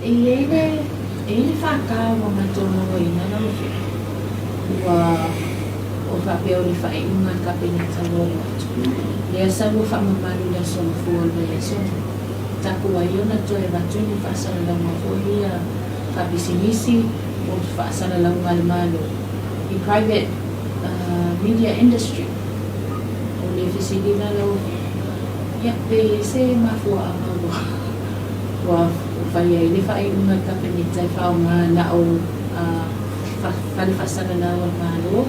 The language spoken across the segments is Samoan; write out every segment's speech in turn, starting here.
E i ai le, e i ai le FK ua matou mauaina lau Afioga, ua, ua faapea o le faaiuga a le Kapeneta ua alu atu, lea sa ua faamamalu i le aso Gafua o le vaiaso lea, taku ai ona toe avatu ni faasalalauga foi ia faapisinisi po o faasalalauga a le Malo i private media industry. O le fesili la lau Afioga, ia pe i ai se mafuaaga ua ua fai ai le faaiuga a le Kapeneta e faaaoga na o fale faasalalau a le Malo,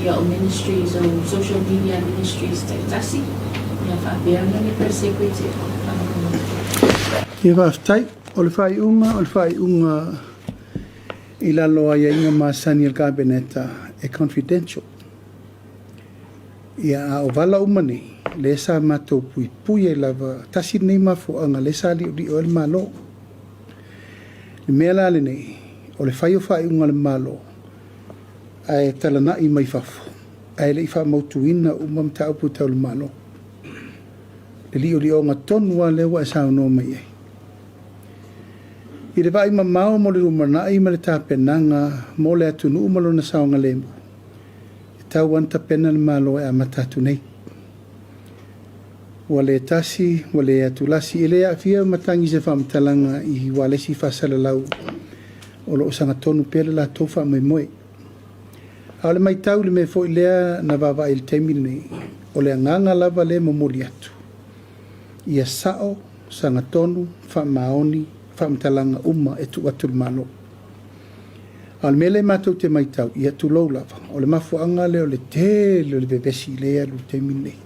ia o ministries o social media ministries taitasi, ia faapea ma le Press Secretary. Ia faafetai. O le faaiuga, o le faaiuga i lalo o aiaiga masani a le Kapeneta e confidential. Ia, a o vala uma nei, lea sa matou puipui ai lava, tasi lenei mafuaaga lea sa liolio ai le Malo. Le mea la lenei, o le fai o faaiuga a le Malo, ae talanai mai fafo, ae le i faamautuina uma mataupu tau le Malo. Le liolioga tonu lava lea ua e saunoa mai ai. I le vaai mamao mo le lumanai ma le tapenaga mo le atunuu ma lona saogalemu, e tatau lava ona tapena le Malo e amata atu nei. Ua le tasi, ua le atulasi, e le aafia matagi i se faamatalaga i ualesi faasalalau o lo o sagatonu pea le latou faamoemoe. A o le matau i le mea foi lea na vaavaai i le taimi lenei, o le agaga lava lea e momoli atu, ia sao, sagatonu, faamaoni faamatalaga uma e tuu atu i le Malo. A o le mea lea matou te matau, ia tulou lava, o le mafuaaga lea o le tele o le vevesi lea e alu i le taimi lenei.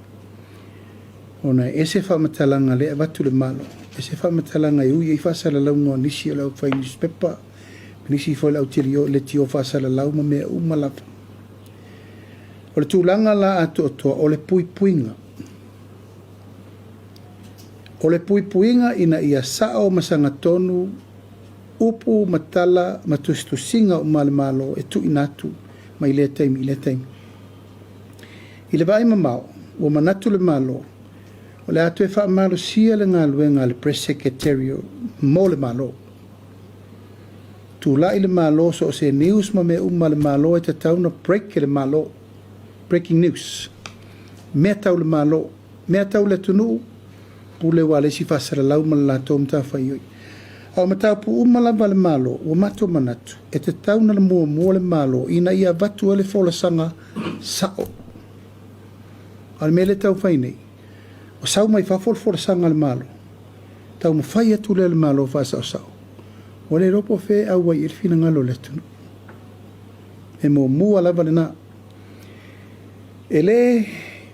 Ona e ese faamatalaga lea e avatu i le Malo, ese faamatalaga e ui ai faasalalauga o nisi o le aufai newspaper, nisi foi o le au leitio faasalalau ma mea uma lava. O le tulaga la atoatoa, o le puipuiga. O le puipuiga ina ia sao ma sagatonu upu ma tala ma tusitusiga uma a le Malo e tuuina atu mai lea taimi i lea taimi. I le vaai mamao, ua manatu le Malo, o le a toe faamalosia le galuega a le Press Secretary mo le Malo. Tulai le Malo so o se news ma mea uma a le Malo e tatau ona break e le Malo. Breaking news. Mea tau le Malo. Mea tau le atunuu, pule ua le isi faasalalau ma le latou matafaioi. A o mataupu uma lava a le Malo, ua matou manatu, e tatau ona muamua le Malo ina ia avatu ai le folasaga sao. A o le mea lea e taumafai nei, ua sau mai fafo le folasaga a le Malo, taumafai atu lea e le Malo faasaosao, ua le iloa po o fea e auai i ai le finagalo o le atunuu. E muamua lava lena. E le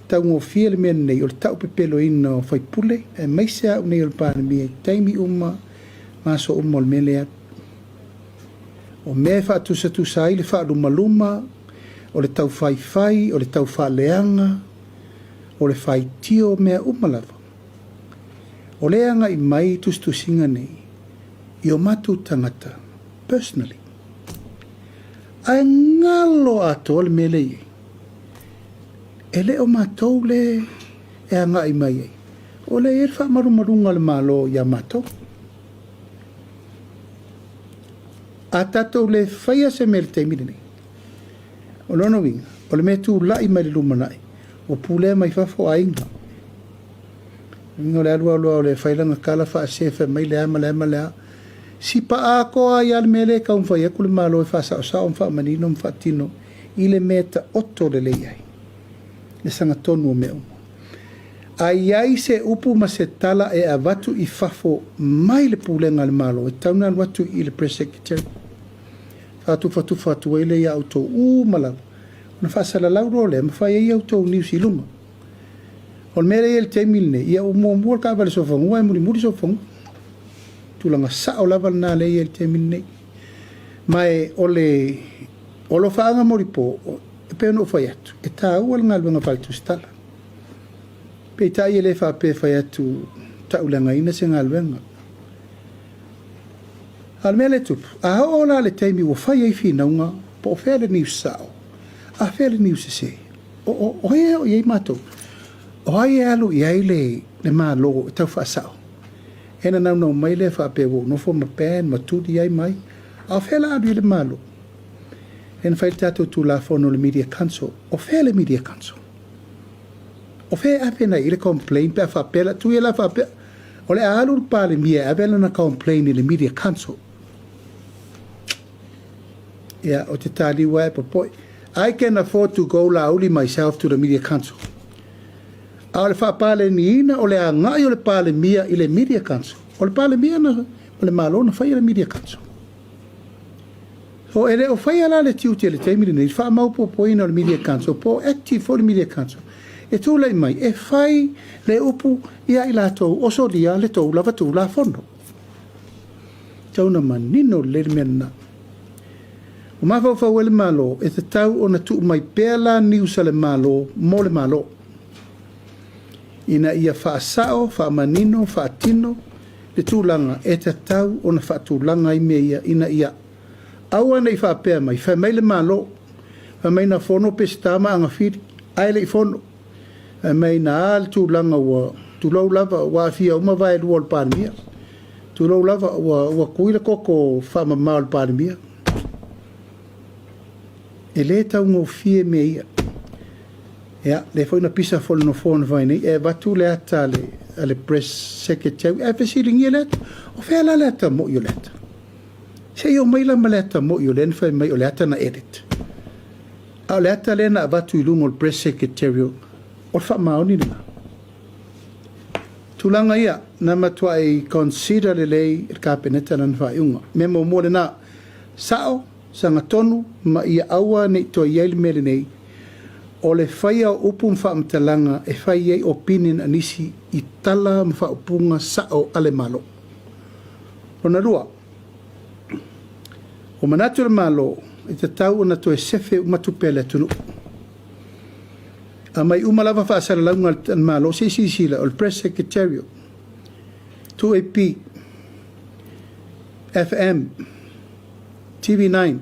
taugofie le mea lenei o le taupepeloina o faipule, aemaise au nei o le Palemia i taimi uma ma aso uma o le mea lea. O mea e faatusatusa ai le faalumaluma, o le taufaifai, o le taufaaleaga, o le faitio, mea uma lava. O lea e agai mai tusitusiga nei i o matou tagata personally. Ae galo atoa le mea lea e i ai. E le o matou le e agai mai ai. O lea e i ai le faamalumaluga a le Malo ia matou. A tatou le faia se mea i le taimi lenei, o lona uiga, o le mea e tulai mai i le lumanai, ua pulea mai fafo aiga. Uiga o le alu alu lava o le fai lana tala faasee fai mai le a ma le a ma le a. Sipa atoa ai lava le mea lea e taumafai atu le Malo e faasaosao ma faamanino ma faatino i le mea e taoto lelei ai le sagatonu o mea uma. A i ai se upu ma se tala e avatu i fafo mai le Pulega a le Malo, e tatau ona alu atu i le Press Secretary, faatufatufa atu ai lea ia outou uma lava, ona faasalalau loa lea ma fai ai a outou news i luga. O le mea lea e i ai i le taimi lenei, ia ua muamua le taavale sofanua ae mulimuli sofanua. Tulaga sao lava lena lea e i ai i le taimi lenei. Ma e o le o alofaaga molipo, e pei ona ou fai atu, e taua le galuega faaletusitala. Peitai e le faapea e fai atu tauleagaina se galuega. A o le mea lea e tupu, a oo la le taimi ua fai ai finauga, po o fea le niusa sao, a fea le niusa sese, o, o, o ai e oo i ai matou? O ai e alu i ai le, le Malo e tau faasao? E na naunau mai lea faapea ua ou nofo ma ban ma tuli ai mai. A o fea la alu i ai le Malo? Lea na fai le tatou Tulafono o le Media Council. O fea le Media Council? O fea e ave nai i le complain pe a faapea la, tuu ia la faapea, o le a alu le Palemia e ave lana complain i le Media Council. Ia, o te taliu ae popoi. I can afford to go Laauli myself to the Media Council. A o le faapaleniina o le agai o le Palemia i le Media Council, o le Palemia na, ma le Malo na faia le Media Council. So e le o faia la le tiute i le taimi lenei, le faamaopoopoina o le Media Council, po o active foi le Media Council, e tulai mai e fai le upu ia i latou o solia le tou lava Tulafono. Tau na manino lelei le mea lena. Ua mafaufau ai le Malo e tatau ona tuu mai pea la news a le Malo mo le Malo ina ia faasao, faamanino, faatino le tulaga e tatau ona faatulaga ai mea ia ina ia aua ne i faapea mai, fai mai le Malo, fai mai na fono Peseta ma Agafili, ae le i fono. Fai mai na a le tulaga ua, tulou lava, ua aafia uma vaelua o le Palemia. Tulou lava, ua, ua kui le koko faamama o le Palemia. E le taugofie mea ia. Ia, lea foi na pisa foi le nofoa na fai nei, e avatu le ata a le, a le press secretary, ae fesiligia le ata, o fea la le ata moi o le ata? Se i omai la ma le ata moi o lea na fai mai o le ata na edit. A o le ata lea na avatu i luga o le press secretary, o le faamaoni lena. Tulaga ia, na matuai consider lelei e le Kapeneta lana faaiuga. Mea muamua lena, sao, sagatonu ma ia aua ne i toe i ai le mea lenei, o le faia o upu ma faamatalaga e fai ai opinion a nisi i tala ma faaupuga sao a le Malo. Lona lua, ua manatu le Malo e tatau ona toe sefe uma tupe a le atunuu. Aumai uma lava faasalalauga a le Malo, se i silasila, o le Press Secretarial, 2AP, FM, TV9,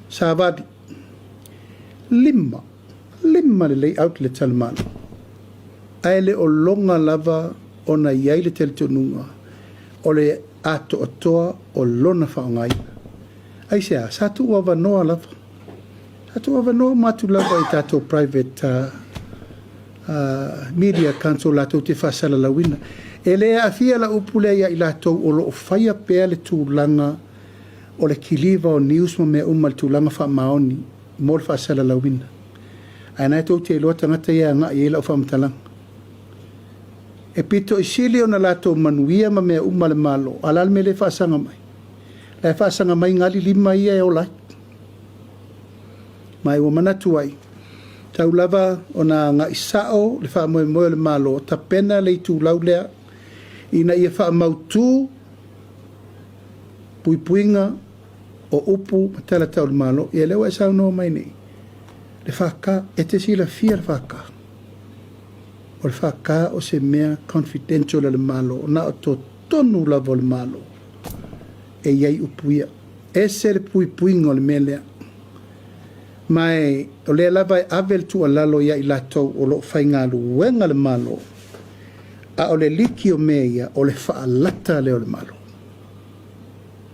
Savali, 5, 5 lelei outlets a le Malo, ae le o loga lava ona i ai le talitonuga o le atoatoa o lona faaaogaina. Aisea? Sa tuuavanoa lava. Sa tuuavanoa uma atu lava i tatou private media council latou te faasalalauina. E le aafia lau upu lea ia i latou o lo o faia pea le tulaga o le kiliva o news ma mea uma i le tulaga faamaoni mo le faasalalauina. Ae na e tou te iloa tagata ia e agai i ai lau faamatalaga. E pito i sili ona latou manuia ma mea uma a le Malo, a o le a le mea lea e faasaga mai? La e faasaga mai gali lima ia e ola ai. Ma e ua manatu ai, tau lava ona agai sao le faamoemoe o le Malo, tapena le itulau lea ina ia faamautu puipuiga o upu ma tala tau le Malo. Ia lea ua e saunoa mai nei, le FK, e te silafia le FK. O le FK o se mea confidential a le Malo, na o totonu lava o le Malo e i ai upu ia. Ese le puipuiga o le mea lea. Ma e, o lea lava e ave le tuualalo ia i latou o lo o faigaluega le Malo, a o le liki o mea ia, o le faalata lea o le Malo.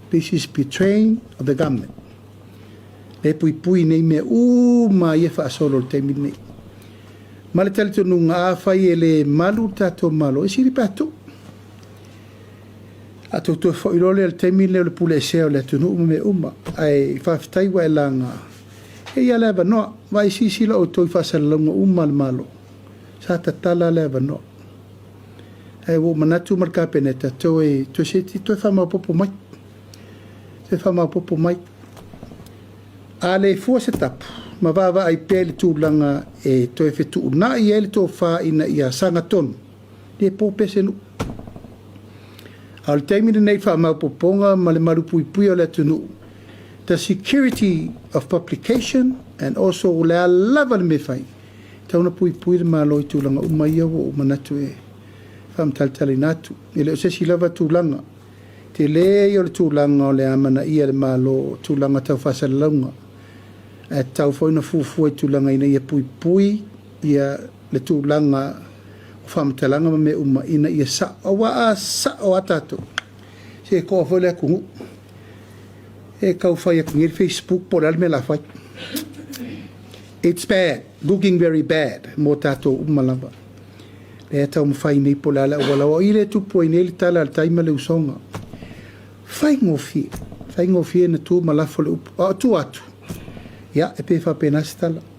This is betraying of the government. Lea e puipui nei mea uma ia e faasolo i le taimi lenei. Ma le talitonuga, afai e le malu le tatou Malo, e sili pe a tuu. A tou toe foi loa lea i le taimi lea o le pule esea o le atunuu ma mea uma. Ae faafetai ua e laga. E i ai le avanoa. Vaai silasila outou i faasalalauga uma a le Malo. Sa tatala le avanoa. Ae ua ou manatu ma le Kapeneta, toe, toe se i toe faamaopoopo mai. Toe faamaopoopo mai. A le fua se tapu, ma vaavaai pea i le tulaga e toe fetuunai ai le tofa ina ia sagatonu, le po pea se nuu. A o le taimi lenei i le faamaopoopoga ma le malupuipuia o le atunuu, the security of publication and also o le a lava le mea e fai, Tau na puipui le Malo i tulaga uma ia ua ou manatu e faamatalatalaina atu. E le o se isi lava tulaga. Tele ia o le tulaga o le amanaia e le Malo o tulaga tau faasalalauga, ae tatau foi ona fuafua i tulaga ina ia puipui ia le tulaga o faamatalaga ma mea uma ina ia sa'o, aua a sa'o lava tatou, se e to'a foi le atunuu. E tau fai atu nei le Facebook po o le a le mea o le a fai. It's bad, looking very bad mo tatou uma lava. Lea e taumafai nei po o le a le auala, aua o i lea e tupu ai nei le tala a le tai ma le usoga. Faigofie, faigofie na tu ma lafo le upu. A o tua atu, ia, e pei e faapena se tala.